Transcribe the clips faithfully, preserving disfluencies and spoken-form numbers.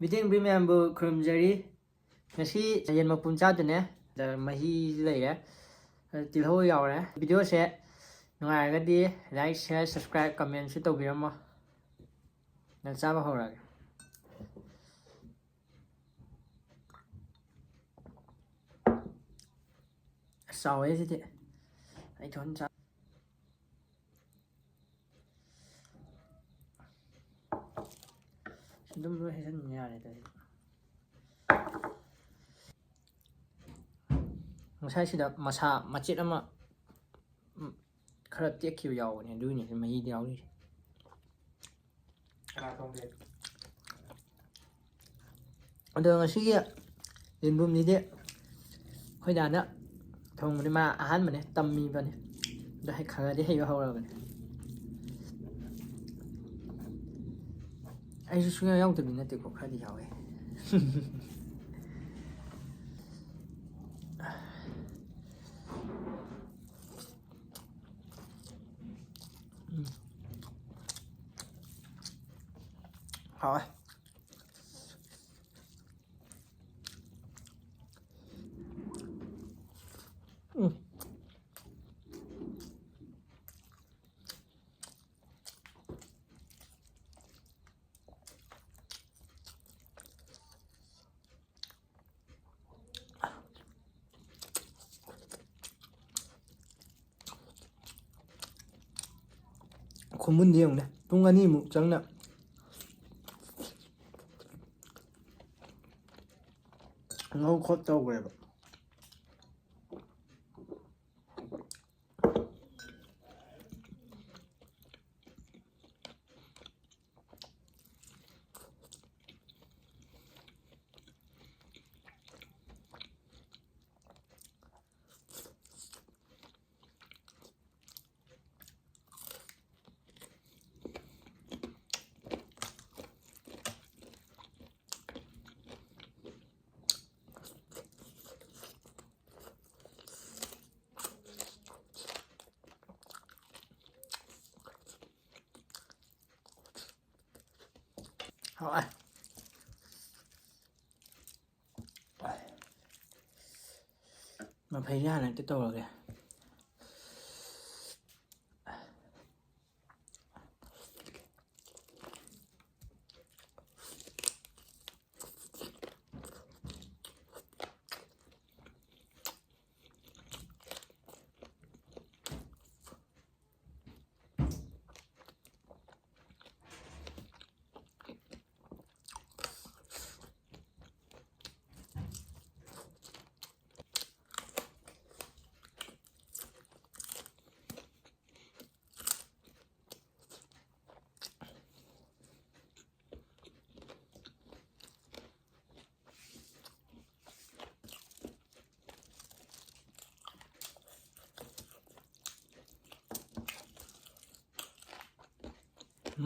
ꯃꯤꯇꯩ ꯃꯌꯥꯝꯕꯨ ꯈꯨꯔꯨꯝꯖꯔꯤ꯫ ꯉꯁꯤ ꯌꯦꯟ ꯃꯄꯨꯝ ꯆꯥꯗꯨꯅꯦ꯫ ꯑꯗ ꯃꯍꯤ ꯂꯩꯔꯦ꯫ ꯑꯗ ꯇꯤꯜꯍꯧ ꯌꯥꯎꯔꯦ꯫ ꯚꯤꯗꯤꯑꯣꯁꯦ ꯅꯨꯡꯉꯥꯏꯔꯒꯗꯤ like, share, subscribe, commentꯁꯨ ꯇꯧꯕꯤꯔꯝꯃꯣ꯫ ꯅꯪ ꯆꯥꯕ ꯍꯧꯔꯒꯦ꯫ ꯑꯁ, ꯆꯥꯎꯋꯦ ꯁꯤꯗꯤ꯫ ꯑꯩ ꯊꯣꯟ ꯆꯥ-, ꯑꯗꯨꯝ ꯂꯣꯏ ꯍꯩꯖꯤꯟꯕ ꯌꯥꯔꯦꯗ ꯁꯤꯗꯤ꯫ ꯉꯁꯥꯏꯁꯤꯗ ꯃꯁꯥ ꯃꯆꯦꯠ ꯑꯃ, ꯎꯝ, ꯈꯔ ꯇꯦꯛꯈꯤꯕ ꯌꯥꯎꯕꯅꯦ, ꯑꯗꯨꯒꯤꯅꯦ ꯃꯍꯤꯗꯤ ꯌꯥꯎꯔꯤꯁꯦ꯫ ꯀꯅꯥ ꯊꯣꯡꯒꯦ? ꯑꯗꯣ ꯉꯁꯤꯒꯤ ꯌꯦꯟꯕꯨꯝꯁꯤꯗꯤ ꯑꯩꯈꯣꯏ ꯗꯥꯅ ꯊꯣꯡꯕꯅꯤ, ꯃꯥ ꯑꯍꯥꯟꯕꯅꯦ, ꯇꯝꯃꯤꯕꯅꯤ꯫ ꯑꯗꯣ ꯍꯩ-, ꯈꯔꯗꯤ ꯍꯩꯕ ꯍꯧꯔꯕꯅꯦ꯫ ꯑꯩꯁꯨ ꯁꯨꯡꯌꯥꯎ ꯌꯥꯎꯗꯕꯤ ꯅꯠꯇꯦꯀꯣ, ꯈꯔꯗꯤ ꯌꯥꯎꯋꯦ꯫ ꯎꯝ꯫ ꯍꯥꯎꯋꯦ꯫ ꯎꯝ꯫ ꯈꯨꯃꯨꯟꯗꯤ ꯌꯦꯡꯉꯨꯅꯦ, ꯄꯨꯡ ꯑꯅꯤꯃꯨꯛ ꯆꯪꯅ ꯉꯧ ꯈꯣꯠ ꯇꯧꯈ꯭ꯔꯦꯕ꯫ ꯍꯥꯎꯋꯦ꯫ ꯃꯐꯩꯁꯦ ꯍꯥꯟꯅ ꯍꯦꯛꯇ ꯇꯧꯔꯒꯦ꯫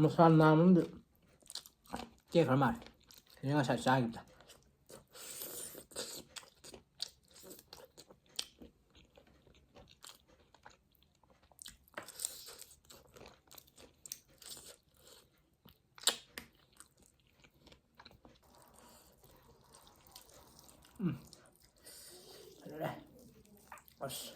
ꯃꯁꯥ ꯅꯥꯝ ꯑꯃꯗꯤ ꯇꯦꯛꯈ꯭ꯔ ꯃꯥꯜꯂꯦ꯫ ꯁꯤꯅ ꯉꯁꯥꯏ ꯆꯥꯈꯤꯕꯗ꯫ ꯎꯝ꯫ ꯐꯖꯔꯦ꯫ ꯑꯁ꯫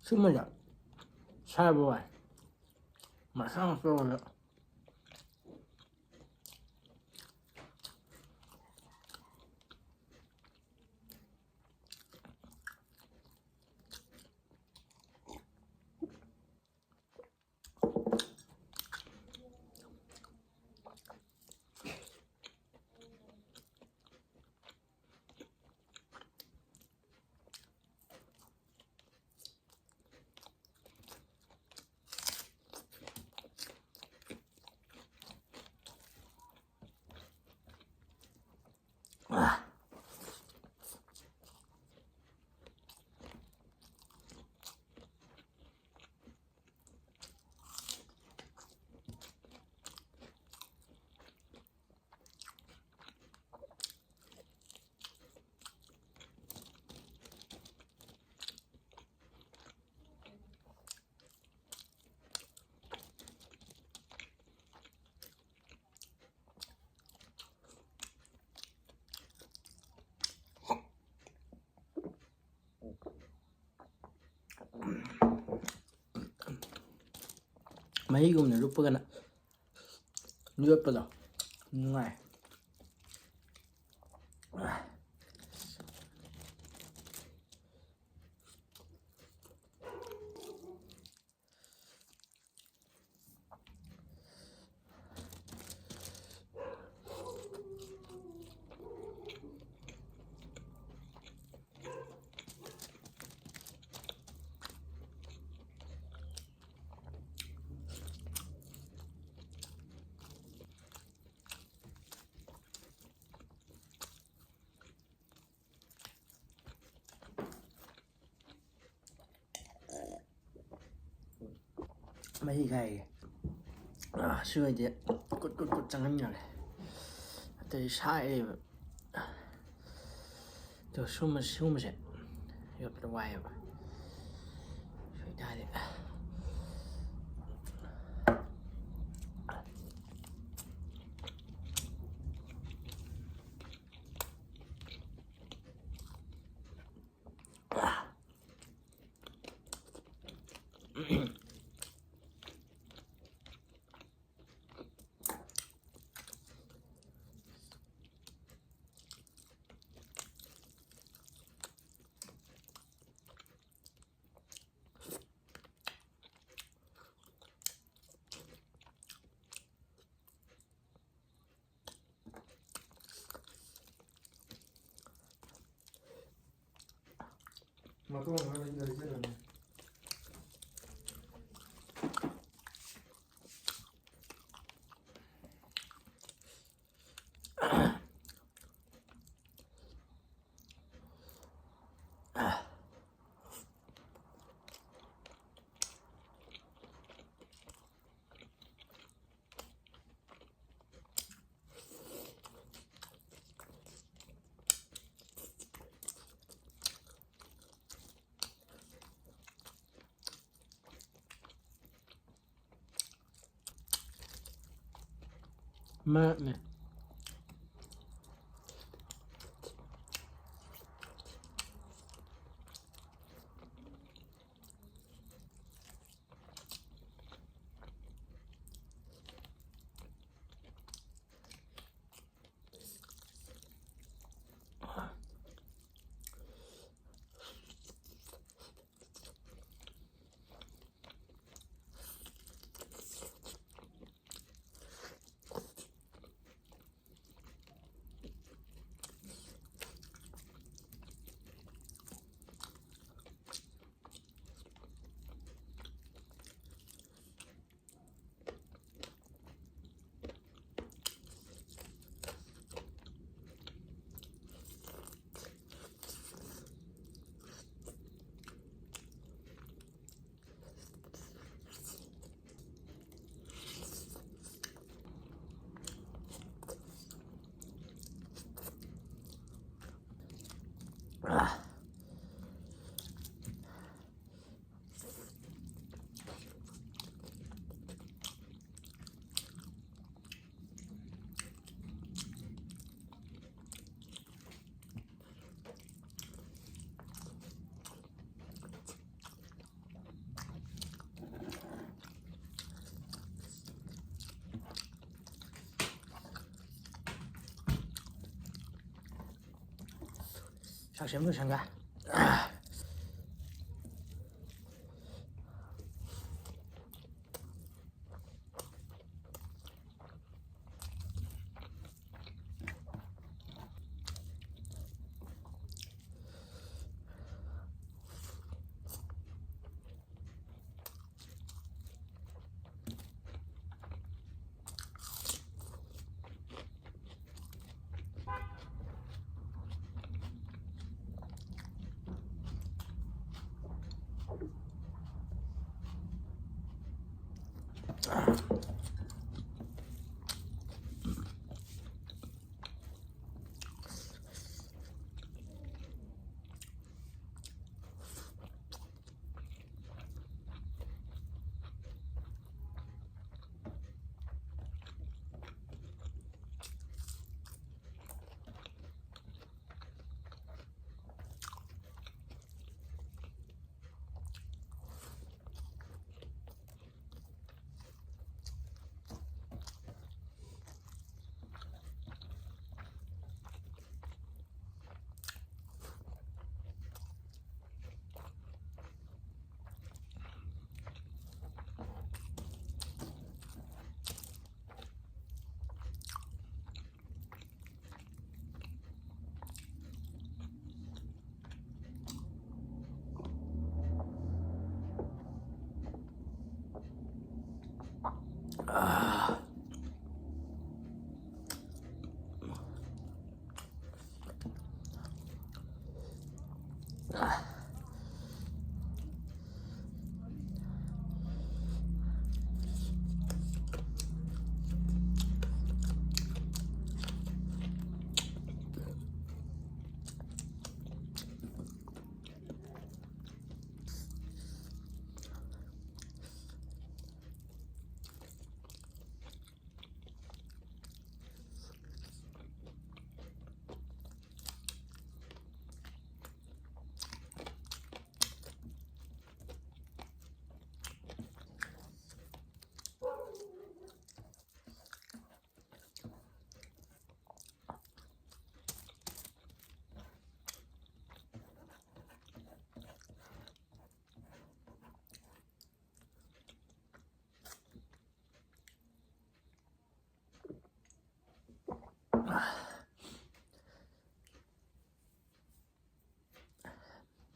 ꯁꯨꯝꯕꯗ ꯁꯥꯕ ꯋꯥꯏ꯫ ꯃꯁꯥ ꯃꯁꯥ ꯑꯣꯏꯔ꯫ ꯃꯍꯤꯒꯨꯝꯅ ꯂꯨꯞꯄꯒꯅ ꯌꯣꯠꯄꯗꯣ ꯅꯨꯡꯉꯥꯏ꯫ ꯃꯍꯤ ꯈꯥꯏꯒꯦ꯫ ꯑꯥ, ꯁꯤ ꯑꯣꯏꯗꯤ ꯀꯨꯠ ꯀꯨꯠ ꯀꯨꯠ ꯆꯪꯍꯟꯈ꯭ꯔꯒꯦ꯫ ꯑꯇꯩ ꯁꯥꯏꯔꯦꯕ꯫ ꯑꯗꯣ ꯁꯨꯝꯕ-, ꯁꯤꯒꯨꯝꯕꯁꯦ ꯌꯣꯠꯄꯗ ꯋꯥꯏꯑꯦꯕ꯫ ꯁꯣꯏꯇꯥꯔꯗꯤ꯫ ꯃꯇꯣꯡ ꯈꯔ ꯂꯩꯖꯔꯝꯃꯦ꯫ ꯃꯔꯛꯅꯦ꯫ ꯊꯛꯁꯦ ꯃꯨꯁꯪꯒ꯫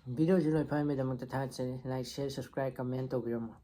ꯚꯤꯗꯤꯑꯣꯁꯤ ꯂꯣꯏ ꯐꯥꯏꯕꯒꯤꯗꯃꯛꯇ ꯊꯥꯒꯠꯆꯔꯤ꯫ Like, share, subscribe, comment ꯇꯧꯕꯤꯔꯝꯃꯣ꯫